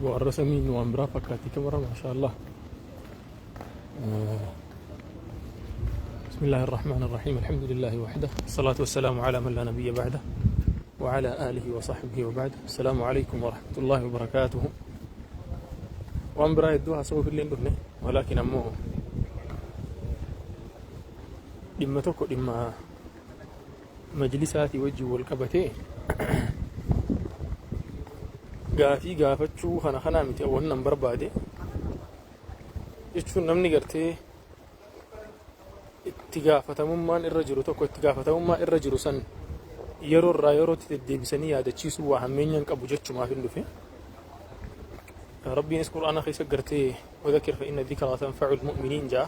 Warra samiin waan biraa fakkaatti kamara maashaallah. بسم الله الرحمن الرحيم، الحمد لله وحده، الصلاة والسلام على من لا نبي بعده وعلى آله وصحبه وبعد. السلام عليكم ورحمة الله وبركاته. Waan biraa hedduu haasa'uuf illee hin dhufne، ولكن ammoo dhimma tokko, dhimma majlisaatii wajjin wal qabatee gaafii gaafachuu kana kanaa miti. Wannan barbaade jechuun, namni gartee itti gaafatamummaan irra jiru tokko, itti gaafatamummaa irra jiru san yeroo irraa yerootti deddeebisanii yaadachiisuu waa hammeenya hin qabu jechumaaf hin dhufe. Rabbiinis Qur'aana keessa gartee "وذكر فإن الذكرى تنفع المؤمنين" jaa.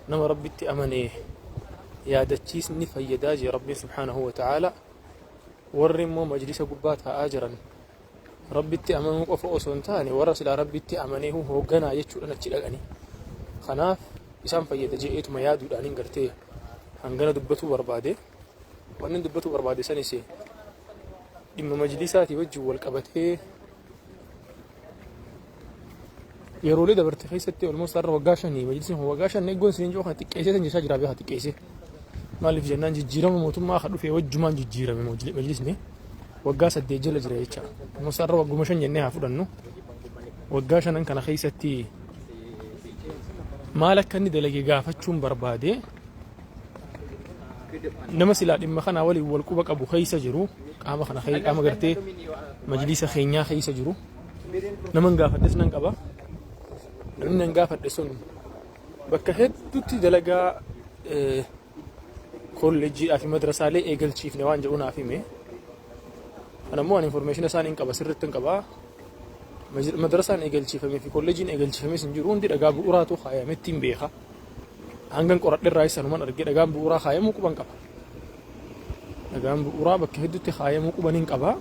Nama Rabbitti amane yaadachiisni fayyadaa jee Rabbiin سبحانه وتعالى. Warri immoo majlisa gubbaa taa'aa jiran Rabbitti amanuu qofa osoo hin taane, warra silaa Rabbitti amanee hoogganaa jechuudhaan achi dhaqanii, kanaaf isaan fayyada je'eetuma yaaduudhaan hin gartee hangana dubbatuu barbaade. Wanni dubbatuu barbaade sanis dhimma majlisaatii wajjin wal qabatee, yeroolee dabarte keessatti, almost har'a waggaa 5, majlisni kun waggaa 5 eeggoon isiniin jiru kana xiqqeessee san jechaa jira beekaa. Xiqqeessee maaliif jennaan, jijjiirama mootummaa akka dhufe wajjumaan jijjiirame. Majlisni waggaa 8 jala jira jecha. Almost har'a wagguma 5 jennee haa fudhannu. Waggaa shanan kana keessatti maal akka inni dalage gaafachuun barbaade. Nama silaa dhimma kanaa waliin wal quba qabu keessa jiru, qaama kana, qaama gartee majlisa keenyaa keessa jiru, naman gaafadhes nan qaba. Namni nan gaafadhe sun bakka hedduutti dalagaa kolleejjiidhaa fi madrasaalee eegalchiifne waan jedhu naaf hime. Kana immoo ani information isaan hin qaba, sirriitti hin qaba. Madrasaan eegalchiifamee fi kolleejiin eegalchiifames hin jiru. Hundi dhagaa bu'uuraatu kaayametti hin beeka. Hangan qoradhe irraa sanuman argee, dhagaan bu'uuraa kaayamuu quban qaba. Dhagaan bu'uuraa bakka hedduutti kaayamuu quban hin qaba.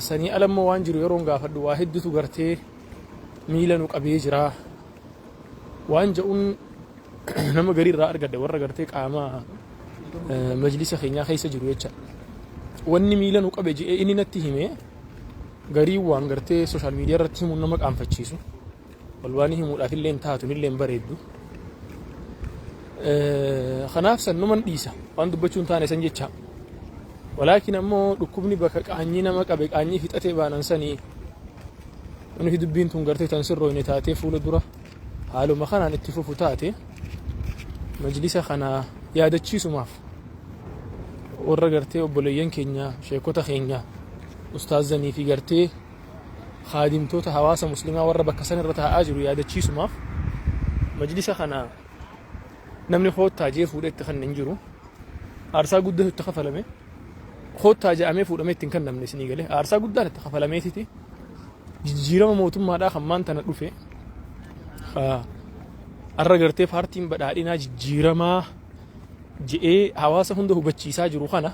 Sanii alammoo waan jiru yeroon gaafadhu, waa hedduutu gartee miila nu qabee jira. Waan jedhuun nama garii irraa argadhe, warra gartee qaama majlisa keenyaa keessa jiru jecha. Wanni miila nu qabe je'ee inni natti hime garii waan gartee social media irratti himuun nama qaanfachiisu. Walwaanii himuudhaaf illee hin taatu, illee hin bareeddu. Kanaaf san numan dhiisa, waan dubbachuu hin taane san jecha. ولكن ammoo dhukkubni bakka qaanyii nama qabe qaanyii fixatee baanan sanii, inni fi dubbiin tun gartee tan sirrooyne taatee fuula dura haaluma kanaan itti fufu taate, majlisa kana yaadachiisumaaf warra gartee obboleeyyan keenya, sheekota keenya, ustaazanii fi gartee kaadimtoota hawaasa muslimaa warra bakka san irra taa'aa jiru yaadachiisumaaf. Majlisa kana namni koottaa jee fuudhee itti kan hin jiru. Aarsaa guddatu itti kafalame. Koottaa je'amee fuudhamee ittiin kennamne isinii galee, aarsaa guddaan itti kafalameetiti jijjiirama mootummaadhaa kan maan tana dhufe. Har'a gartee paartiin badhaadhinaa jijjiiramaa je'ee hawaasa hunda hubachiisaa jiru kana,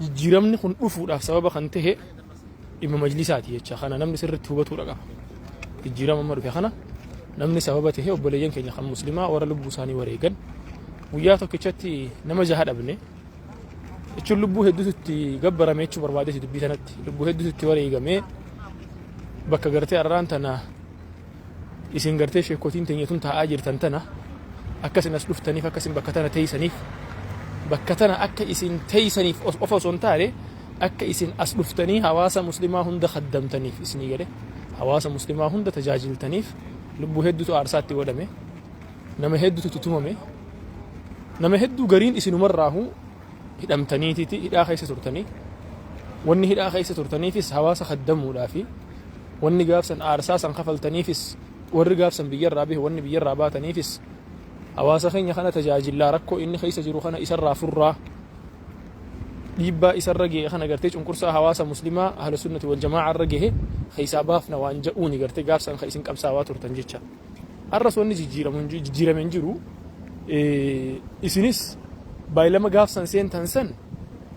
jijjiiramni kun dhufuudhaaf sababa kan ta'e dhimma majlisaati jecha. Kana namni sirriitti hubatuudha qaba. Jijjiirama amma dhufe kana namni sababa ta'e obboleeyyan keenya kan muslimaa warra lubbuu isaanii wareegan. Guyyaa tokkichatti nama jaha dhabne jechuun lubbuu hedduutu itti gabbarame jechuu barbaadeeti. Dubbii sanatti lubbuu hedduutu itti wareegamee bakka gartee arraan tana isin gartee sheekotiin teenya tun taa'aa jirtan tana, akka isin as dhuftaniif, akka isin bakka tana teessaniif, bakka tana akka isin teessaniif qofa osoo hin taane, akka isin as dhuftanii hawaasa muslimaa hunda kaddamtaniif, isinii gale, hawaasa muslimaa hunda tajaajiltaniif lubbuu hedduutu aarsaatti godhame. Nama hedduutu itti tumame. Nama hedduu gariin isinumarraahu hidhamtaniititi hidhaa keessa turtanii. Wanni hidhaa keessa turtaniifis hawaasa kaddamuudhaafi. Wanni gaafsan aarsaa san kafaltaniifis, warri gaafsan biyyarraa bahe, wanni biyyarraa baataniifis hawaasa keenya kana tajaajillaa, rakkoo inni keessa jiru kana isarraa furraa, dhiibbaa isarra gahe kana, gartee cunqursaa hawaasa muslimaa أهل السنة والجماعة irra gahe keessaa baafna waan jedhuuni gartee gaafsan kan isin qabsaawaa turtan jecha. Har'as wanni jijjiirame hin jiru. Isinis baay'ilama gaafsan seentan san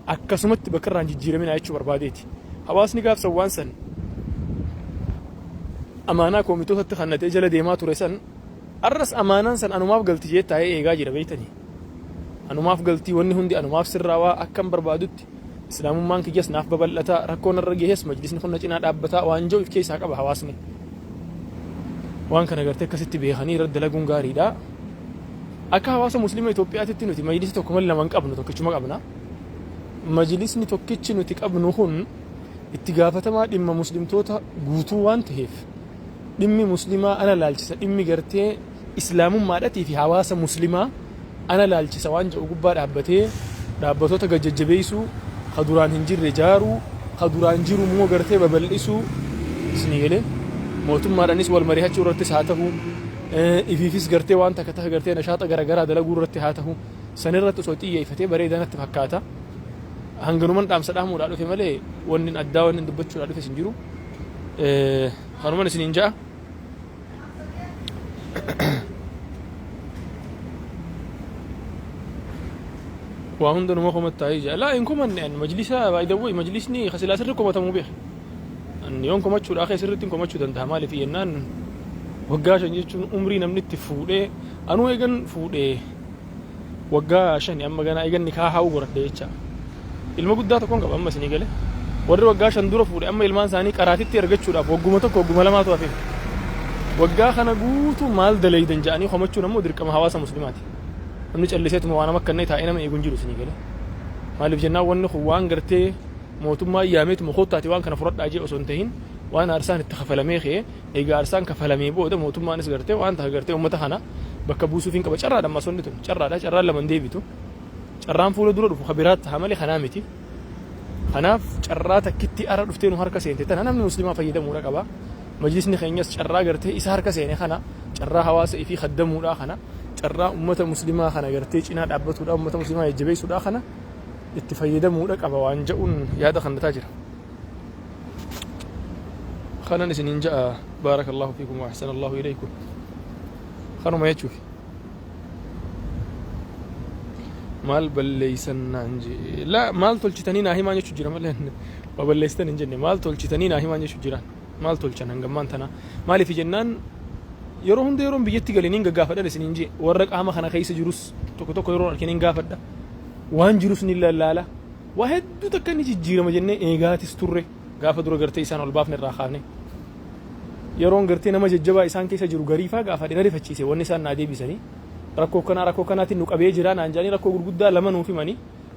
akkasumatti bakka irraan jijjiiramina jechuu barbaadeeti. Hawaasni gaafsan waan san amaanaa koomitootatti kannatee jala deemaa ture san, har'as amaanaan san anumaaf galti jee taa'ee eegaa jira beeytanii. Anumaaf galtii, wanni hundi anumaaf sirraawaa, akkan barbaadutti Islaamummaan kiyyas naaf babal'ata, rakkoo narra gahes majlisni kun na cinaa dhaabbataa waan jiru if keessaa qaba hawaasni. Waan kana gartee akkasitti beekanii irratti dalaguun gaariidha. Akka hawaasa Muslima Itoophiyaatitti nuti majlisa tokko malee lama hin qabnu, tokkichuma qabna. Majlisni tokkichi nuti qabnu kun itti gaafatamaa dhimma muslimtoota guutuu waan ta'eef, dhimmi muslimaa ana laalchisa, dhimmi gartee islaamummaadhatii fi hawaasa muslimaa ana laalchisa waan jedhu gubbaa dhaabbatee dhaabbatoota gad jajjabeessuu, ka duraan hin jirre jaaruu, ka duraan jiru immoo gartee babal'isuu, isinii galee, mootummaadhaanis wal mari'achuu irrattis haa ta'u, ifiifis gartee waan takka takka gartee nashaaxa garaagaraa dalaguu irratti haa ta'u, san irratti osoo xiyyeeffatee bareedaa natti fakkaata. Hanganuman dhaamsa dhaamuudhaa dhufe malee wanni addaa wanni dubbachuudhaa dhufes hin jiru. Kanuman isiniin ja'a. Waa hunda numa komattaa ija. Laa, hin komanne an majlisa. By the way, majlisni kasilaa sirri komatamuu beeka. An yoon komachuudha akka sirriitti hin komachuu danda'a. Maaliif jennaan, waggaa 5 jechuun umrii namni itti fuudhee, anuu eegan fuudhee waggaa 5, amma ganaa eegan nikaa haa'uu godhadhe jecha. Ilma guddaa tokkoon qaba amma, isinii gale. Warri waggaa 5 dura fuudhe amma ilmaan isaanii qaraatitti argachuudhaaf wagguma tokko wagguma lamaatu hafe. Waggaa kana guutuu maal dalaydan jedhanii komachuun ammoo dirqama hawaasa muslimaati. Namni calliseetuma waan nama kannee taa'ee nama eegu hin jiru, isinii gale. Maaliif jennaan, wanni kun waan gartee mootummaa yaameetuma koottaati waan kana fudhadhaa jee osoo hin tahin, waan aarsaan itti kafalamee ka'ee, egaa aarsaan kafalamee booda mootummaanis gartee waan ta'a gartee uummata kana bakka buusuuf hin qaba. Carraadha ammas wanni tun, carraadha, carraan lama hin deebitu. Carraan fuula dura dhufu ka biraatti ta'a malee kanaa miti. Kanaaf carraa takkitti ara dhuftee nu harka seente tana namni muslimaa fayyadamuudha qaba. Majlisni keenyas carraa gartee isa harka seene kana, carraa hawaasa ifii khaddamuudha kana, carraa ummata muslimaa kana gartee cinaa dhaabbatuudha, ummata muslimaa jajjabeessuudha kana itti fayyadamuudha qaba waan ja'uun yaada kannataa jira. Kanan isiniin ja'a. Baarakallahu fiikum wa ahsanallahu ilaykum. Kanuma jechuufi. Maal balleeysan naan jee? Laa, maal tolchitanii naa himaan jechuu jira malee waa balleessitan hin jenne. Maal tolchitanii naa himaan jechuu jiraan. Maal tolchan hangammaan tana? Maaliif jennaan, yeroo hunda yeroon biyyatti gale nin gaggaafadhan isiniin jee. Warra qaama kana keessa jirus tokko tokko yeroo arge nin gaafadha, waan jirus nin lallaala. Waa hedduu takka ni jijjiirama jennee eegaatis turre. Gaafa dura gartee isaan ol baafne irraa kaafne, yeroon gartee nama jajjabaa isaan keessa jiru gariifaa gaafadhe, na rifachiise wanni isaan naa deebisanii. Rakkoo kanaa, rakkoo kanaatiin nu qabee jira naan jedhanii rakkoo gurguddaa lama nuuf himanii.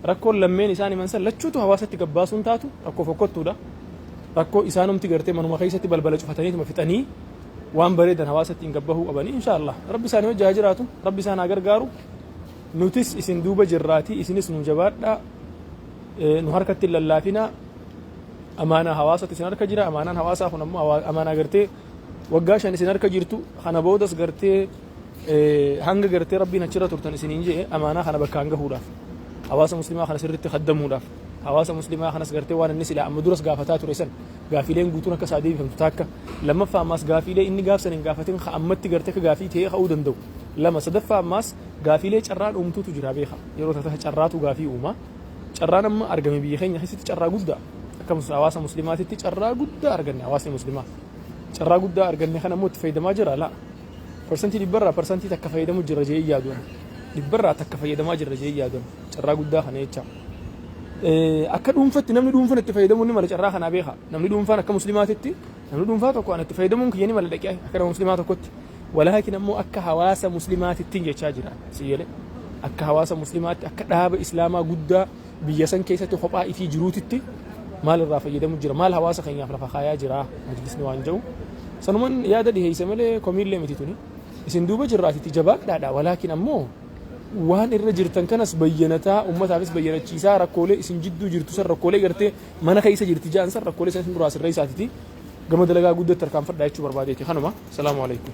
Rakkoon lammeen isaan himan san lachuutu hawaasatti gabbaasuun taatu rakkoo fokkottuudha. Rakkoo isaanumti gartee manuma keessatti balbala cufataniituma fixanii waan bareedan hawaasatti hin gabbahuu qabanii. Insha Allah, Rabbi isaanii wajji haa jiraatu, Rabbi isaan haa gargaaru. Nutis isin duuba jirraatii, isinis nu jabaadhaa, nu harkatti hin lallaafinaa. Amaanaa hawaasatti isin harka jira. Amaanaan hawaasaa kun ammoo amaanaa gartee waggaa 5 isin harka jirtu kana boodas gartee hanga gartee Rabbiin achirra turtan isiniin je'e, amaanaa kana bakkaan gahuudhaaf, hawaasa muslimaa kana sirriitti khaddamuudhaaf, hawaasa muslimaa kanas gartee waan inni silaa amma duras gaafataa ture san gaafiileen guutuun akka isaa deebifamtu takka, lammaffaa ammaas gaafiilee inni gaafsan hin gaafatin ka ammatti gartee akka gaafii ta'ee ka'uu danda'u lama, sadaffaa ammaas gaafiilee carraan uumtuutu jira beeka. Yeroo tata carraatu gaafii uuma. Carraan amma argame biyya keenya keessatti carraa guddaa, akka hawaasa muslimaatitti carraa guddaa arganne. Hawaasni muslimaa carraa guddaa arganne kana immoo itti fayyadamaa jira? Laa, 100% 1% fayyadamu jira jee yaaduun, 100% fayyadamaa jirra jee yaaduun carraa guddaa kana jecha. Akka dhuunfatti namni dhuunfaan itti fayyadamuun ni mala carraa kanaa beeka. Namni dhuunfaan akka muslimaatitti, namni dhuunfaa tokko an itti fayyadamuun kiyya ni mala dhaqee akka nama muslimaa tokkotti. Walaakin ammoo akka hawaasa muslimaatitti jechaa jira si jedhe. Akka hawaasa muslimaatti, akka dhaaba islaamaa guddaa biyya san keessatti kophaa ifii jiruutitti maal irraa fayyadamu jira, maal hawaasa keenyaaf lafa kaayaa jira majlisni waan jedhu sanuman yaada dhiheeyse malee komiillee miti tuni. Isin duuba jirraatitti jabaadhaadha. Walaakin ammoo waan irra jirtan kanas bayyanataa, ummataafis bayyanachiisaa, rakkoolee isin jidduu jirtu san, rakkoolee gartee mana keessa jirti ja'an san, rakkoolee san isin duraa sirreessaatiti gama dalagaa guddatti tarkaanfadhaa jechuu barbaadeeti. Kanuma. Salaamu alaikum.